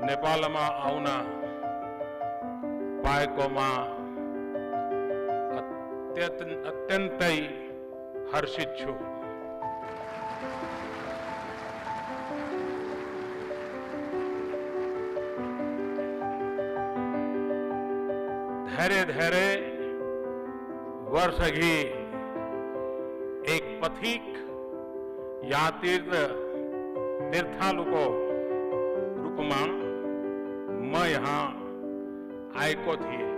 नेपालमा आउन पाएकोमा अत्यन्तै हर्षित छु। धेरै वर्ष अघि एक पथिक या तीर्थालुको रूपमा म यहाँ आएको थिएँ।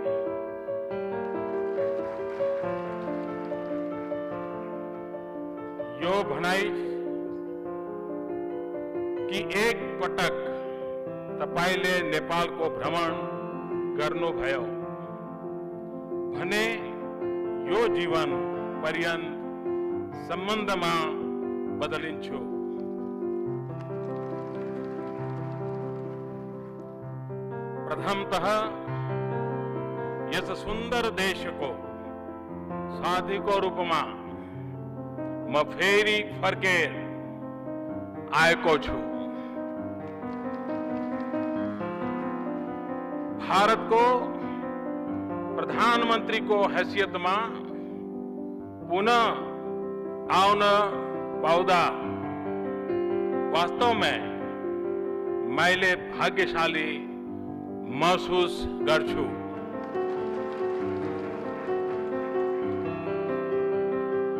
यो भनाई कि एक पटक तपाईले नेपालको भ्रमण गर्नुभयो भने यो जीवन पर्यन्त सम्बन्धमा बदलिन्छ। प्रथमतः यस सुन्दर देशको साथीको रूपमा म फेरि फर्केर आएको छु। भारतको प्रधानमन्त्रीको हैसियतमा पुनः आउन पाउँदा वास्तव में मैले भाग्यशाली महसुस गर्छु।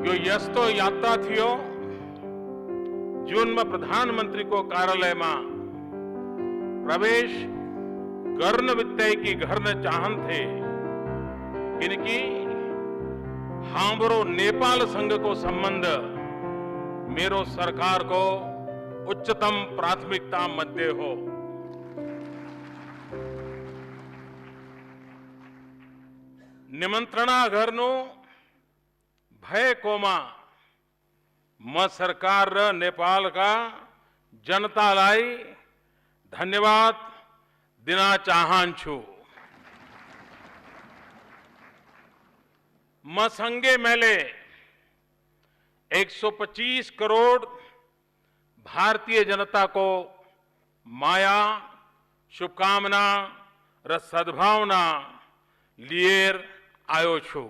यो यस्तो यात्रा थियो जुनमा प्रधानमन्त्रीको कार्यालयमा प्रवेश गर्न बित्तिकै गर्न चाहन्थे किनकि हाम्रो नेपालसँगको सम्बन्ध मेरो सरकारको उच्चतम प्राथमिकता मध्ये हो। निमन्त्रणा गर्नु भएकोमा म सरकार र नेपालका जनतालाई धन्यवाद दिन चाहन्छु। मसँगै मैले 125 करोड़ भारतीय जनता को माया, शुभकामना र सद्भावना लिएर आयो छु।